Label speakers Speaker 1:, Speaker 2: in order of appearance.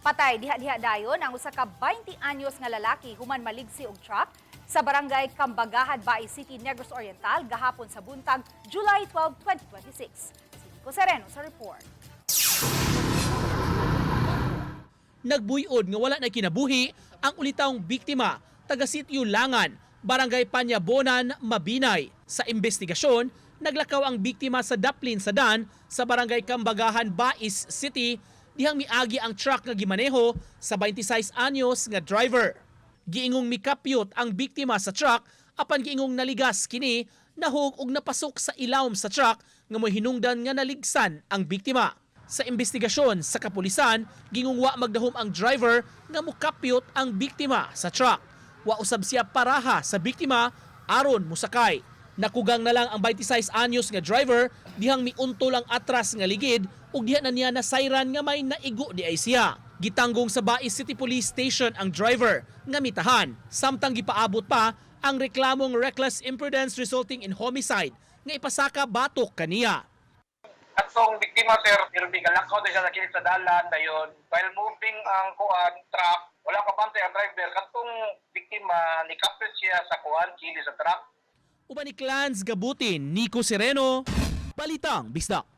Speaker 1: Patay diha-diha dayon ang usa ka 20 anyos nga lalaki human maligsi og truck sa Barangay Kambagahan, Bais City, Negros Oriental gahapon sa buntag, July 12, 2026. Si Nico Sereno sa report.
Speaker 2: Nagbuyod nga wala na kinabuhi ang ulitawong biktima, taga Sitio Langan, Barangay Panyabonan, Mabinay. Sa investigasyon, naglakaw ang biktima sa Daplin sa Dan sa Barangay Kambagahan, Bais City, dihang miagi ang truck nga gimaneho sa 26 anyos nga driver. Giingong mikapyot ang biktima sa truck apan giingong naligas kini, nahug og napasok sa ilawom sa truck nga mohinungdan nga naligsan ang biktima. Sa investigasyon sa kapulisan, giingong wa magdahom ang driver nga mukapyot ang biktima sa truck. Wa usab siya paraha sa biktima aron musakay. Nakugang na lang ang 26 anyos nga driver dihang miuntol ang atras nga ligid ug diha na niya nasayran nga may naigo di ay siya. Gitanggong sa Bais City Police Station ang driver nga mitahan. Samtang gipaabot pa ang reklamong reckless imprudence resulting in homicide nga ipasaka batok kaniya.
Speaker 3: Atong biktima, sir, irbi galakaw din siya sa kilid sa dalan dayon while moving ang kuan truck, wala ka bantay ang driver, katong biktima ni kapit siya sa kuan kilid sa truck.
Speaker 2: Uban ni Clans Gabutin, Nico Sereno, Balitang Bisdak.